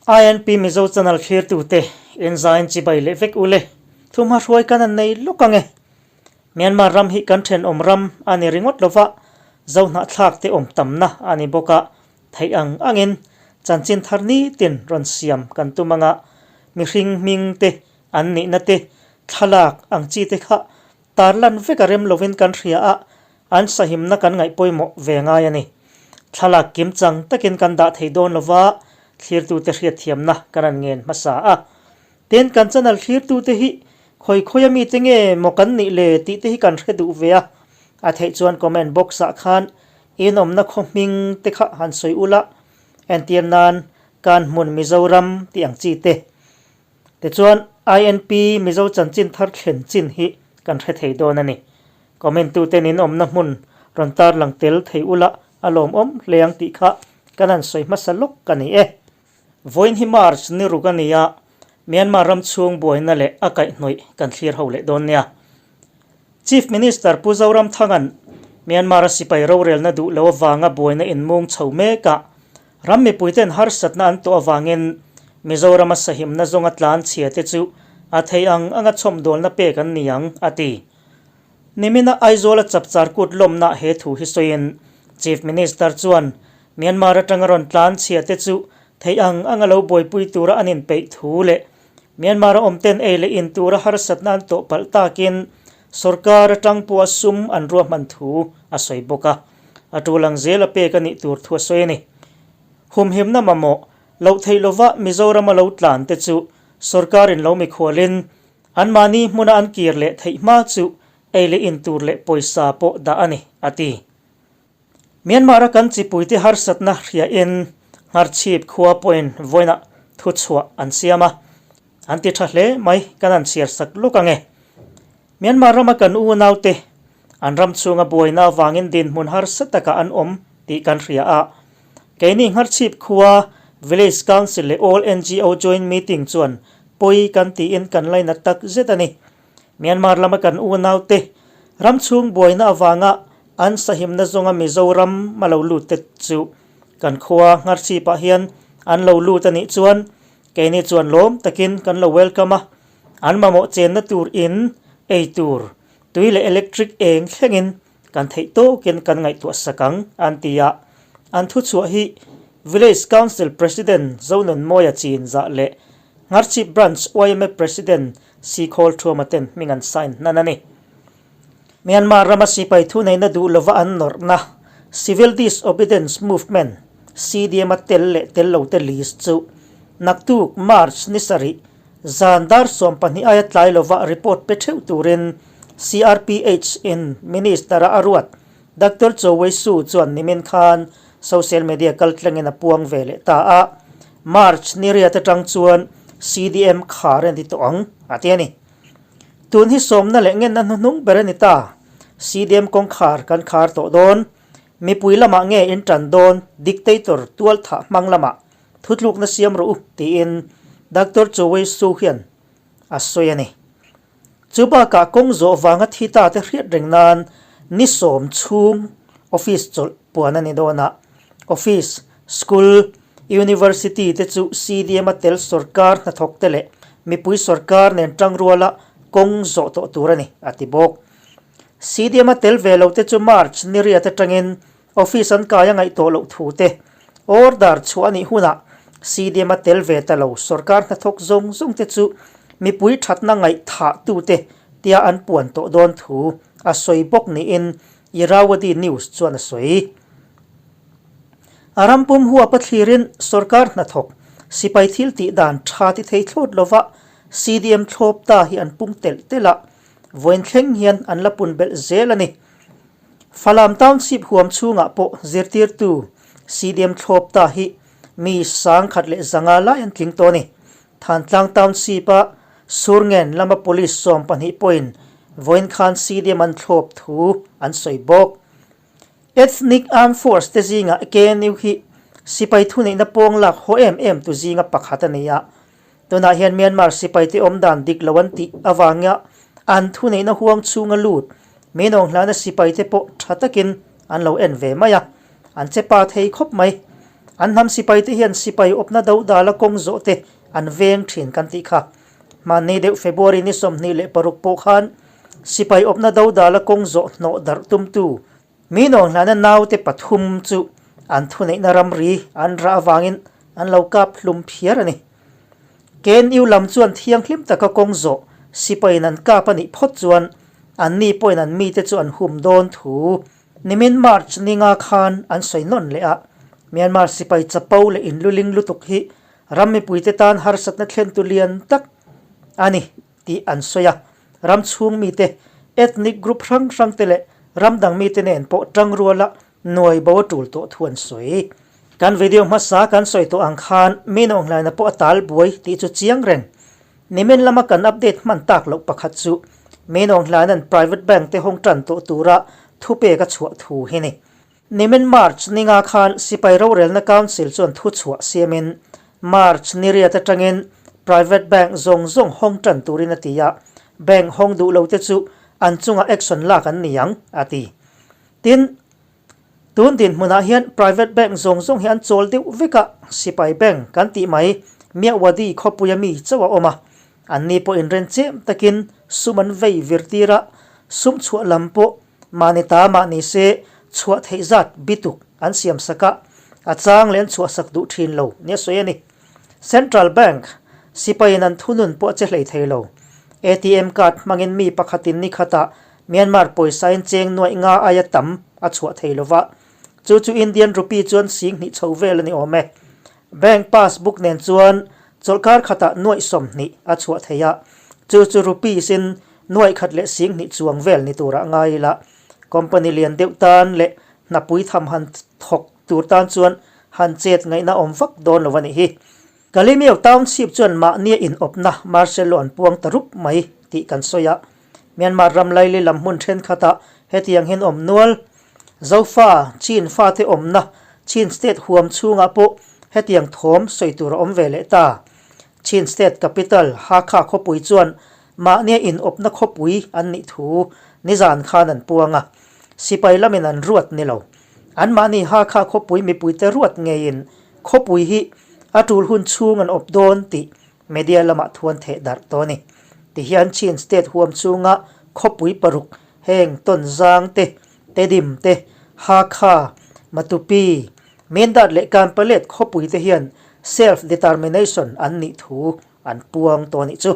INP Mizo channel thlirtute inzain chibai leh vek ule, thumha hruai kan an nei lawk ange. Myanmar ram hi kan thenawm ram a ni ringawt lova, Zohnahthlak te awm tamna a ni bawk a, theih ang angin chanchin thar nitin rawn siam kan tum anga, mihring hming te, an nihna te, thlalak ang chi te kha Tarlan vek a rem lovin kan hria a, an sahimna kan ngaih pawimawh ve ngai a ni. Thlalak kim chang takin kan dah thei dawn lova, thlirtute hriatthiamna kan an ngen hmasa a. Tin, kan channel thlirtute hi khawi khawia mite nge maw kan nih le tih te hi kan hre duh ve a. A theih chuan comment box ah khan inawmna khaw hming te kha han sawi ula, entir nan Kanhmun Mizoram tih ang chi te. Tichuan, INP Mizo chanchin thar thlen chin hi kan hre thei dawn a ni. Comment tuten in awmna hmun rawn tarlang tel thei ula a lawmawm hle ang tih kha kan han sawi hmasa lawk a ni e. Vawiin hi March ni ruk a ni a, Myanmar ram chhung buaina leh a kaihhnawih kan thlir ho leh dawn nia. Chief Minister Pu Zoramthanga'n Myanmar-a sipai rorelna duh lo avanga buaina inmung chho mekah Ram mipuiten harsatna an tawh avangin Mizorama sahimna zawnga tlan chhia te chu a thei ang anga chhawmdawlna pek an ni ang, a ti. Nimina Aizawla chapchar kut lawmna he thu hi sawiin Chief Minister chuan Myanmar atanga rawn tlan chhia te chu thei ang anga lo buaipui tura an inpeih thu leh Myanmar-a awmten ei leh in tura harsatna an tawh palh takin sorkar atang pawha sum an ruahman thu a sawi bawk a. A tul ang zel a pek a nih tur thu a sawi a ni. Humhimna mamawh loh theih lova Mizorama lo tlan te chu sorkarin lo mikhualin anmahni hmuna an kir leh theih hma chu ei leh in tur leh pawisa pawh dah a ni, a ti. Myanmar-a kan chipuite harsatna hriain Ngharchhip khua pawhin vawiinah thuchhuah an siam a, an ti tha hle mai, kan han chhiar sak lawk ang e. Myanmar rama kan unaute an ram chhunga buaina avangin dinhmun harsa takah an awm tih kan hria a. Keini Ngharchhip khua Village Council leh All NGO Joint Meeting chuan pawi kan tiin kan lainat tak zet a ni. Myanmar lama kan unaute ram chhung buaina avanga an sahimna zawnga Mizoram a lo lut te chu kan khua Ngharchhipah hian an lo lut a nih chuan keini chuan lawm takin kan lo welcome a. An mamawh chenna tur in ei tur, tui leh electric eng thlengin kan theih tawkin kan ngaihtuah sak ang, an ti a. An thuchhuah hi Village Council President Zonunmawia Chinzah leh Ngharchhip Branch yma President Sikhawl Thuama ten hming an sign hnan a ni. Myanmar rama sipai thuneihna duh lova an nawrhna Civil Disobedience Movement, CDM, a tel leh tel lote list chu naktuk March ni sarih zan dar 12 aia tlai lova report pe theuh turin CRPH in Minister a a ruat Doctor Cho Wei Su chuan nimin khan social media kaltlangin a puang ve leh ta a, March ni riat atang chuan CDM khar a ni tawh ang a ti a ni. Tun hi sawmna leh ngenna hnuhnung ber a ni ta. CDM kawngkhar kan khar tawh dawn. Mipui lamah nge in tan dawn dictator tual thah hmang lamah thutlukna siam rawh u tiin Doctor Chowei Su hian a sawi a ni. Chu bakah kawng zawh vanga thi ta te hriat reng nan ni sawm chhung office chawlh puan a ni dawn a. Office, school, University te chu CDM a tel sorkar hnathawk te leh mipui sorkar nen tangruala kawng zawh tawh tur a ni, a ti bawk. CDM a tel ve lo te chu March ni riat atangin office an kai a ngaih tawh loh thu te order chhuah a nih hunah CDM a tel ve ta lo sorkar hnathawk zawng zawng te chu mipui thatna ngaihthah tu te tia an puan tawh dawn thu a sawi bawk niin Irrawaddy News chuan a sawi. A ram pum huap a thlirin sorkar hnathawk sipai thil tih dan tha ti thei thlawt lova CDM thlawp ta hi an pung telh telh a, vawiin thleng hian an la pun belh zel a ni. Falam Township huam chhungah pawh zirtirtu CDM thlawp ta hi mi sangkhat leh zanga lai an tling tawh a ni. Thantlang Township-a Surngen lama Police 12 pawhin vawiin khan CDM an thlawp thu an sawi bawk. Ethnic Armed Force te zingah KNU hi sipai thuneihna pawng lak haw em em tu zinga pakhat a ni a. Tunah hian Myanmar sipaite awm dan dik lo an tih avanga an thuneihna huang chhunga lut Minawng hlana sipaite pawh tha takin an lo en ve mai a, an che pa thei khawp mai. An hnam sipaite hian sipai awpna dodala kawng zawh te an veng thin kan tih kha. Hmanni deuh February ni 26 pawh khan sipai awpna dodala kawng zawh hnawh darh tumtu mi nawnghlana naute pathum chu an thuneihna ramri an rah avangin an lo kap hlum phiar a ni. KNU lam chuan thianghlim taka kawng zawh sipaiin an kap a nih phawt chuan anni pawhin an mite chu an hum dawn thu Nimin March ninga khan an sawi nawn leh a, Myanmar sipai chapo leh inluling lutuk hi ram mipuite tan harsatna thlentu lian tak a ni tih an sawi a. Ram chhung mite, ethnic group hrang hrangte leh ram dang mite nen pawh tangruala nuai bo a tul tawh thu an sawi. Kan video hmasa kan sawi tawh ang khan mi nawnghlaina pawh a tal buai tih chu chiang reng. Nimin lama kan update hman tak loh pakhat chu mi nawnghlaina'n private bank te hawng tan tawh tura thupek a chhuah thu hi ni. Nimin March ninga khan Sipai Rorelna Council chuan thu chhuah siamin March ni riat atangin private bank zawng zawng hawng tan turin a ti a, bank hawng duh lo te chu an chungah action lak an ni ang, a ti. Tin, tun dinhmunah hian private bank zawng zawng hi an chawl deuh vek a, sipai bank kan tih mai Myawaddy khawpuia mi chauh a awm a, anni pawh inren chem takin sum an vei vir tir a, sum chhuah lam pawh mahni ta mah ni se chhuah theih zat bituk an siam sak a, a chang leh an chhuah sak duh thin lo nia sawi a ni. Central Bank sipaiin an thunun pawh a che hlei thei lo. ATM card hmangin mi pakhatin ni khatah Myanmar pawisain cheng nuaih nga aia tam a chhuah thei lo va, chu chu Indian rupee chuan 2000 chho vel a ni awm e. Bank passbook nen chuan chawlhkar khatah nuaih 20 a chhuah thei a, chu chu rupees in nuaih khat leh 20 chuang vel ni turah ngai ila company lian deuh tan leh hnapui tham han thawk tur tan chuan han chet ngaihna awm vak dawn lo a nih hi. Kalemyo Township chuan mahnia inawpna martial law an puang ta rup mai tih kan sawi a, Myanmar ram laili lam hmun thenkhatah hetiang hian awm nual. Zofa, Chin fate awmna Chin State huam chhungah pawh hetiang thawm sawi tur a awm ve leh ta. Chin State capital Hakha khawpui chuan mahnia inawpna khawpui an nih thu nizan khan an puang a, sipai lamin an ruat ni lo. Anmahni Hakha khawpui mipuite ruat ngeiin khawpui hi a tul hun chhung an awp dawn tih media lamah thu an theh darh tawh a ni. Tihian Chin State huam chhunga khawpui paruk heng Tonzang te, Tedim te, Hakha, Matupi, Mindat leh Kanpalet khawpui te hian self-determination an nih thu an puang tawh a nih chu.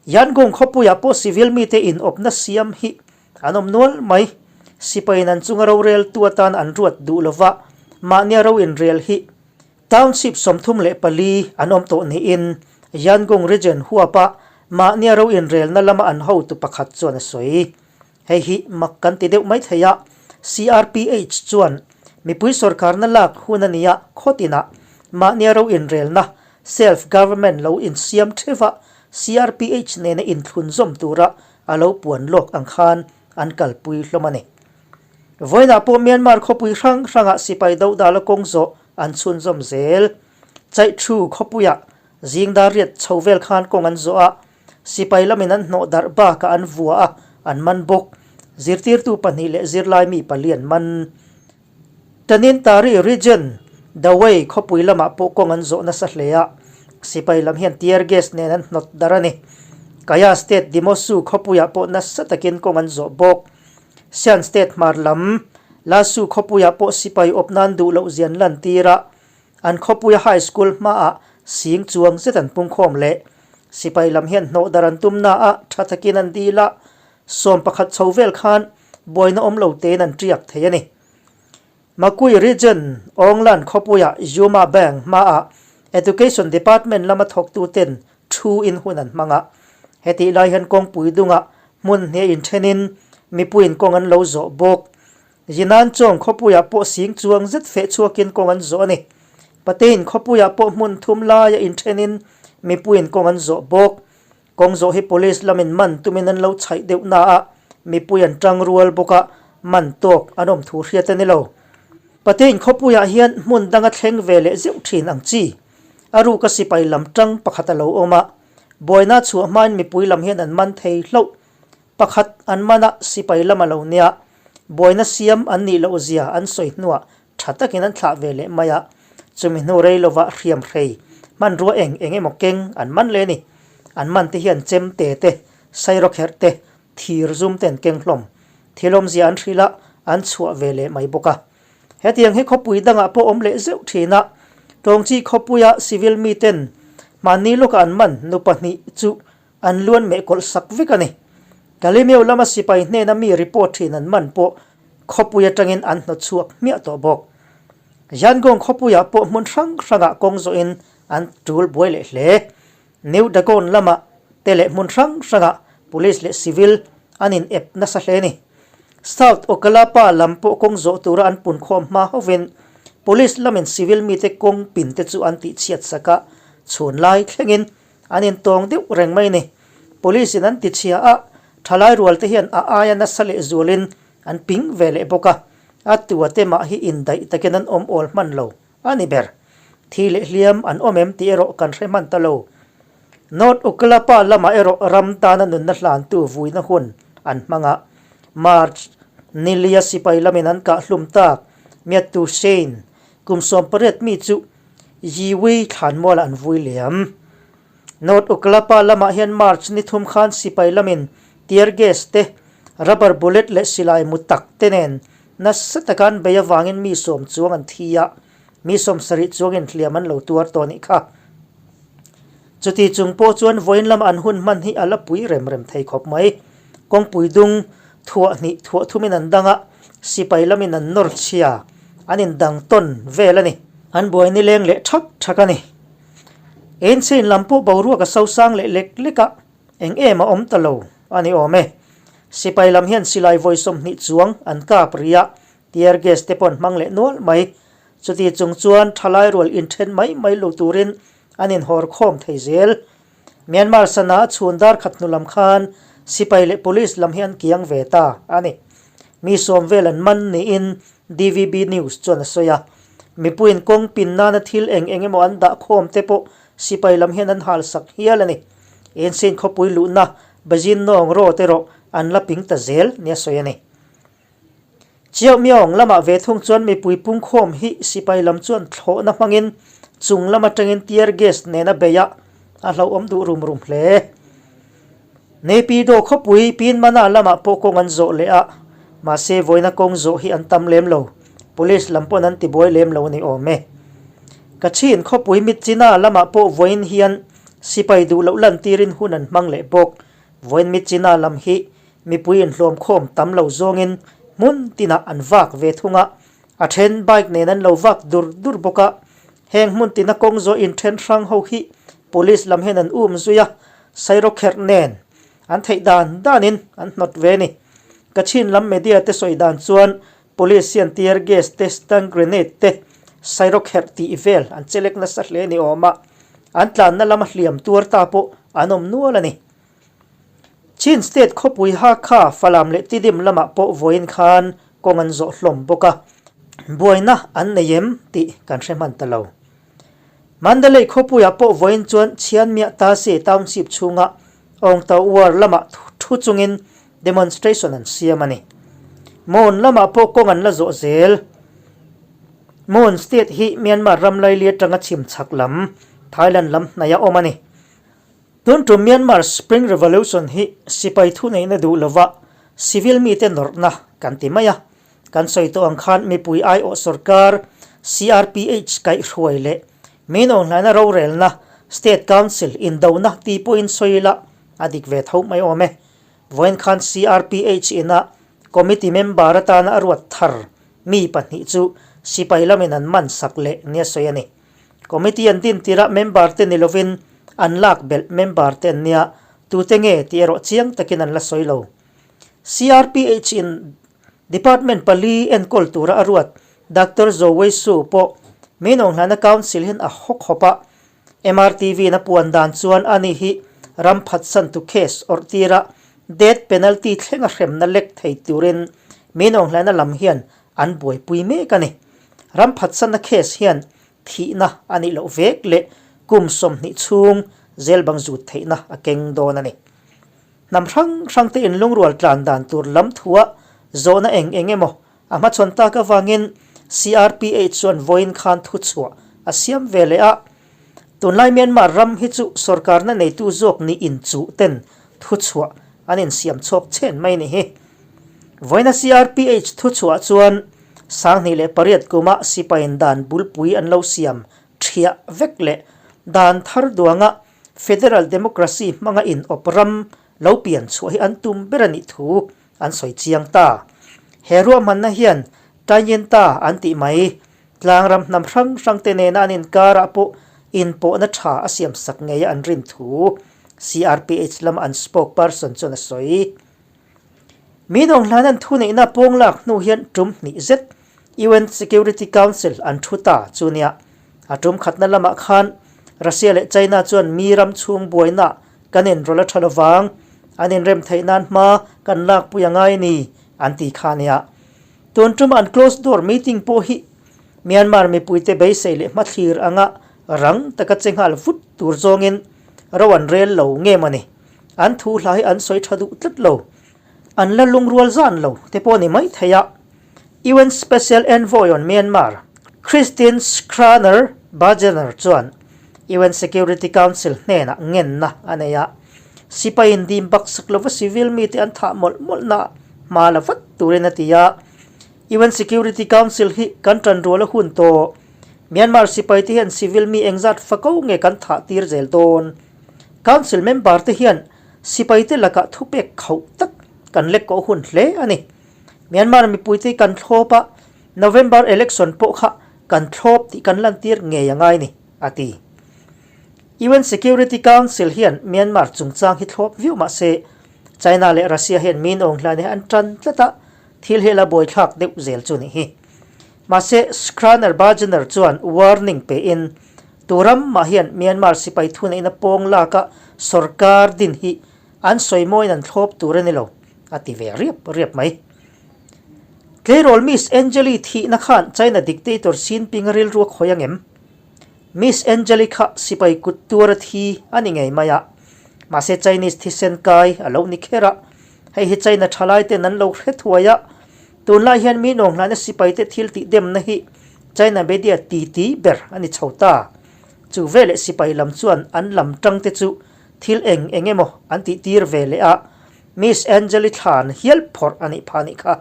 Yangon khawpuiah pawh civil mite inawpna siam hi an awm nual mai. Sipaiin an chunga roreltu atan an ruat duh lova, mahnia ro inrel hi Township 34 an awm tawh niin Yangon Region huapa mahnia ro inrelna lama an hotu pakhat chuan a sawi. Hei hi mak kan ti deuh mai thei a, CRPH chuan mipui sorkarna lak hun a nia khawtinah mahnia ro inrelna, self government, lo insiam theuha CRPH nena inthlunzawm tura a lo puan lawk ang khan an kalpui hlawm a ni. Vawiinah pawh Myanmar khawpui hrang hrangah sipai dodala kawng zawh an chhunzawm zel. Chaihthu khawpuiah zingdar riat chho vel khan kawng an zawh a, sipai lamin an hnawh darh bakah an vua a, an man bawk. Zirtirtu pahnih leh zirlai mi pali an man. Tanintari Region, Dawei khawpui lamah pawh kawng an zawh nasa hle a, sipai lam hian tear gas nen an hnawt darh a ni. Kaya State Dimosu khawpuiah pawh nasa takin kawng an zawh bawk. Shan State hmar lam, Lasu khawpuiah pawh sipai awp nan duh loh zian lantir a, an khawpuia high school hmaah sing chuang zet an pungkhawm leh. Sipai lam hian hnawh darh an tum naah tha takin an dil a, 11 chho vel khan buaina awm lo tein an tiak thei a ni. Makui Region, Awnglan khawpuia Yuma Bank hmaah Education Department lama thawktuten thu in hun an hmang a. Hetih lai hian kawngpui dungah hmun hniah inthenin mipuiin kawng an lo zawh bawk. Yinan Chawng khawpuiah pawh sing chuang zet feh chhuakin kawng an zawh a ni. Patein khawpuiah pawh hmun thum laia inthenin mipuiin kawng an zawh bawk. Kawng zawh hi police lamin man tumin an lo chhaih deuh na a, mipui an tang rual bawk a, man tawk an awm thu hriat a ni lo. Patein khawpuiah hian hmun danga thleng ve leh zeuh thin ang chi. A ruka sipai lam tang pakhat a lo awm a, buaina chhuah hmain mipui lam hian an man thei hlauh. Pakhat an man a, sipai lam a lo nia, buaina siam an nih loh zia an sawi hnuah tha takin an thlah ve leh mai a. Chumi hnu rei lovah hriam hrei hmanrua eng eng emaw keng an man leh a ni. An man te hian chem te te, sairawkherh te, thir zum te an keng hlawm. Thil awmzia an hrilh a, an chhuah ve leh mai bawk a. Hetiang hi khawpui dangah pawh awm leh zeuh thin a, Tawngchi khawpuia civil miten mahni lawkah an man nu pahnih chu an luan meh kawlh sak vek a ni. Kalimeu lama sipai hnena mi report thin an man pawh khawpui atangin an hnawt chhuak hmiah tawh bawk. Yangon khawpuiah pawh hmun hrang hrangah kawng zawhin an tul buai leh hle. New Dagon lamah te leh hmun hrang hrangah police leh civil an in ep nasa hle a ni. South Okkalapa lam pawh kawng zawh tura an pun khawm hma hovin police lamin civil mite kawng pin te chu an tihchhiat sak a, chhun lai thlengin an intawng deuh reng mai a ni. Police in an tichhia a, thalai rual te hian a aia nasa leh zualin an ping ve leh bawk a, a tua te mah hi indaih takin an awm awl hman lo a ni ber. Thi leh hliam an awm em tih erawh kan hre hman ta lo. North Ukalapa lamah erawh ram tana nunna hlantu vuina hun an hmang a, March nilia sipai lamin an kah hlum tak Miattu Shane kum 18 mi chu Yiwi thlanmualah an vui liam. North Ukalapa lamah hian March ni thum khan sipai lamin tear gas te, rubber bullet leh silai mu tak te nen nasa taka an bei avangin mi sawm chuang an thi a, mi 70 chuangin hliam an lo tuar tawh anih kha. Chuti chung pawh chuan vawiin lama an hun hman hi a la pui rem rem thei khawp mai. Kawngpui dung thuah hnih thuah thumin an dang a, sipai lamin an nawr chhia, an indang tawn vel a ni. An buai nileng leh thak thak a ni. Einstein lam pawh boruak a sosang leh lek lek a, eng em a awm ta lo a ni awm e. Sipai lam hian silai vawi 20 chuang an kap ri a, tear gas te pawh an hmang leh nual mai. Chuti chung chuan thalai rual inthen mai mai lo turin an inhawr khawm thei zel. Myanmar sana a chhun dar khat hnu lam khan sipai leh police lam hi an kiang ve ta a ni. Mi sawm vel an man niin DVB News chuan a sawi a. Mipuiin kawng pin nana thil eng eng emaw an dah khawm te pawh sipai lam hian an hal sak hial a ni. Ensin khawpui luhna Bajin Nawng Road erawh an la ping ta zel nia sawi a ni. Chiauhmiaung lamah ve thung chuan mipui pungkhawm hi sipai lam chuan thlawhna hmangin chung lam atangin tear gas nena bei a, a hlauhawm duh rum rum hle. Naypyidaw khawpui Pinmana lamah pawh kawng an zawh leh a, mahse vawiina kawng zawh hi an tam lem lo, police lam pawn an tibuai lem lo a ni awm e. Kachin khawpui Myitkyina lamah pawh vawiin hian sipai duh loh lantirin hun an hmang leh bawk. Vawiin Myitkyina lam hi Mipui inhlawm khawm tam lo zawngin hmun tinah an vak ve thung a, a then bike nen an lo vak dur dur bawk a. Heng hmun tina kawng zawh inthen hrang ho hi police lam hian an um zui a, sairawkherh nen an theih dan danin an hnawt ve a ni. Kachin lam media te sawi dan chuan police hian tear gas te, stun grenade te, sairawkherh tih vel an chelek nasa hle ni awm a, an tlanna lama hliam tuar ta pawh an awm nual a ni. Chin State khawpui Hakha, Falam leh Tidim lamah pawh vawiin khan kawng an zawh hlawm bawk a, buaina an nei em tih kan hre hman ta lo. Mandalay khawpuiah pawh vawiin chuan Chhianmiah Tasi Township chhunga Awngta War lamah thu chungin demonstration an siam a ni. Mon lamah pawh kawng an la zawh zel. Mon State hi Myanmar ram laili atanga chhim chhak lam, Thailand lam hnaia awm a ni. Tun tum Myanmar Spring Revolution hi sipai thuneihna duh lova civil mite nawrhna kan ti mai a. Kan sawi tawh ang khan mipui aiawh sorkar CRPH kaihhruai leh min awnghlaina rorelna State Council indona ti pawhin sawi ila a dik ve tho mai awm e. Vawiin khan CRPH ina committee member atana a ruat thar mi pahnih chu sipai lamin an man sak leh nia sawi a ni. Committee an din tirah member te ni lovin an lak belh member te an nia, tute nge tih erawh chiang takin an la sawi lo. CRPH in Department pali enkawl tura a ruat Doctor Zo Wei Su pawh Min Aung Hlaina Council hian a hawk hawp a, MRTV in a puan dan chuan ani hi ram phatsantu case awrh tira death penalty thlenga hremna lek thei turin Min Aung Hlaina lam hian an buaipui mek a ni. Ram phatsanna case hian thihna a nih loh vek leh kum 20 chhung zel bang zut theihna a keng dawn a ni. Hnam hrang hrang te inlungrual tlan dan tur lam thuah zawhna eng eng emaw a hmachhawn tak avangin CRPH chuan vawiin khan thuchhuah a siam ve leh a. Tunlai Myanmar ram hi chu sorkarna neitu zawk nih inchuh ten thuchhuah an insiam chhawk chhen mai ni hi. Vawiina CRPH thuchhuah chuan 2008 kuma sipain dan bulpui an lo siam thiah vek leh dan thar duanga Federal Democracy hmanga inawp ram lo pian chhuah hi an tum ber a nih thu an sawi chiang ta. He ruahmanna hian Tayinta an tih mai Tlangram hnam hrang hrang te nena an inkarah pawh inpawhna tha a siam sak ngei a an rin thu CRPH lama an spokesperson chuan a sawi. Mi dawng hlan an thuneihna pawng lak hnu hian tum hnih zet UN Security Council an thu ta chu nia. A tum khatna lamah khan Russia leh China chuan mi ram chhung buaina kan inrawlh a tha lovang, an inrem theih nan hma kan lakpui a ngai ni an ti kha nia. Tun tum an closed door meeting pawh hi Myanmar mipuite beisei leh hmathlir anga rang taka che nghal vut tur zawngin ro an rel lo nge mawni. An thu hla hi an sawi tha duh tlat lo. An la lungrual zan lo te pawh ni mai thei a. UN Special Envoy on Myanmar, Christine Schraner Burgener chuan UN Security Council hnenah ngenna a nei a. Sipai indim baksak lova civil mite an thah mawlh mawlhna hma la vat turin a ti a. UN Security Council hi kan tanrual a hun tawh. Myanmar sipaite hian civil mi engzat fako nge kan thah tir zel dawn? Council member te hian sipaite lakah thupek khauh tak kan lek kawh hun hle a ni. Myanmar mipuite kan thlawp a, November election pawh kha kan thlawp tih kan lantir ngei a ngai ni, a ti. UN Security Council hian Myanmar chungchang hi thlawp viau mah se, China leh Russia hian min awng hlai hi an tan tlat a, thil hi la buaithlak deuh zel chu nih hi. Mahse, Schraner Burgener chuan warning pein, Tu ram mah hian Myanmar sipai thuneihna pawng laka sorkar din hi an sawi mawiin an thlawp tur a ni lo, a ti ve riap riap mai. Tleirawl Miss Angeli thihna khan China dictator Xi Jinping a rilru a khawi ang em? Miss Angeli kha sipai kut tuar a thi a ni ngei mai a, mahse Chinese thisen kai a lo ni kher a, hei hi China thalai ten an lo hre thuai a, tunlai hian mi nawnghlana sipaite thil tih demna hi China media titi ber a ni chho ta. Chu veleh sipai lam chuan an lam tang te chu thil eng eng emaw an tih tir ve leh a, Miss Angeli thlan hial phawrh a nih phah nih kha.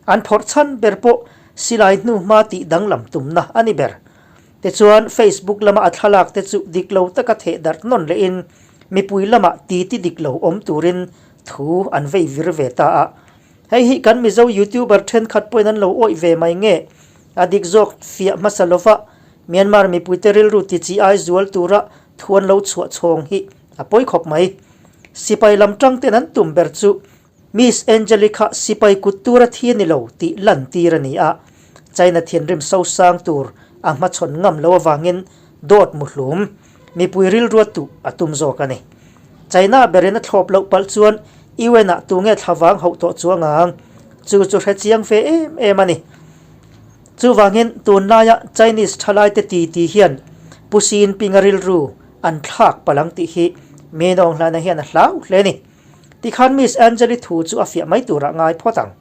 An phawrh chhan ber pawh silai hnu hma tih danglam tumna a ni ber. Tichuan Facebook lama a thlalak te chu dik lo taka theh darh nawn lehin mipui lamah titi dik lo awm turin thu an vei vir ve ta a. Hei hi kan Mizo YouTuber thenkhat pawhin an lo awih ve mai nge? A dik zawk fiah hmasa lova Myanmar mipuite rilru ti chi ai zual tura thu an lo chhuah chhawng hi a pawi khawp mai. Sipai lam tang ten an tum ber chu Miss Angeli kha sipai kut tura thi a ni lo tih lantir a ni a. China thinrim sosang tur a hmachhawn ngam lo avangin dawt muhlum mipui rilrua tuh a tum zawk a ni. China berin a thlawp loh palh chuan UN ah tunge thlavang hauh tawh chuang ang? Chu chu hre chiang ve em em a ni. Chuvangin tunlaia Chinese thalaite ti ti hian Pu Xi Jinping a rilru an thlak palh ang tih hi mi nawnghlana hian a hlau hle a ni. Tikhan Miss Angeli thu chu a fiah mai turah ngai phawt ang.